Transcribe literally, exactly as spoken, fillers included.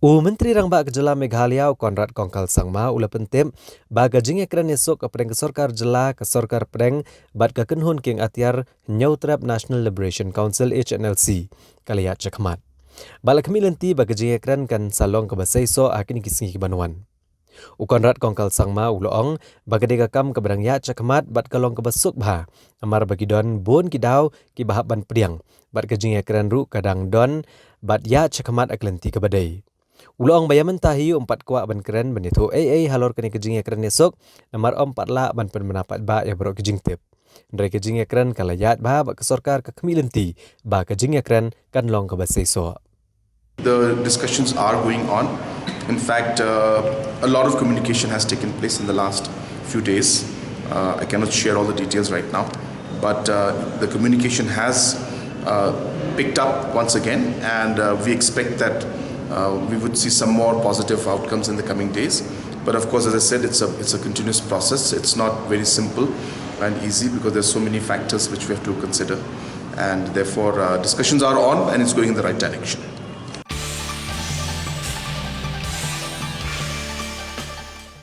U Myntri Rangbah ka Jylla Meghalaya, u Conrad Kongkal Sangma, u la pyntip ba ka jingïakren ïasuk hapdeng ka sorkar jylla, ka sorkar pdeng bad ka kynhun kieng atiar Hynñiewtrep National Liberation Council, H N L C, ka la ïaid shakhmat. Bad la khmih lynti ba ka jingïakren kan sa long kaba seisoh ha kine ki sngi kiban wan. U Conrad Kongkal Sangma u la ong ba ka dei ka kam kaba dang ïaid shakhmat bad ka long kaba suk bha, namar ba ki don bun ki daw kiba hap ban pdiang, bad ka jingïakren ruh ka dang don bad ïaid shakhmat ha ka lynti kaba dei. U la ong ba ïa mynta hi um pat kwah ban kren ban ïathuh ei ei halor kane ka jingïakren ïasuk, namar um pat lah ban pynbna paidbah ïa baroh ki jingtip. Hynrei ka jingïakren ka la ïaid bha bad ka sorkar ka khmih lynti ba ka jingïakren kan long kaba seisoh. The discussions are going on. In fact, uh, a lot of communication has taken place in the last few days. Uh, I cannot share all the details right now, but uh, the communication has uh, picked up once again, and uh, we expect that uh, we would see some more positive outcomes in the coming days. But of course, as I said, it's a, it's a continuous process. It's not very simple and easy because there's so many factors which we have to consider, and therefore uh, discussions are on and it's going in the right direction.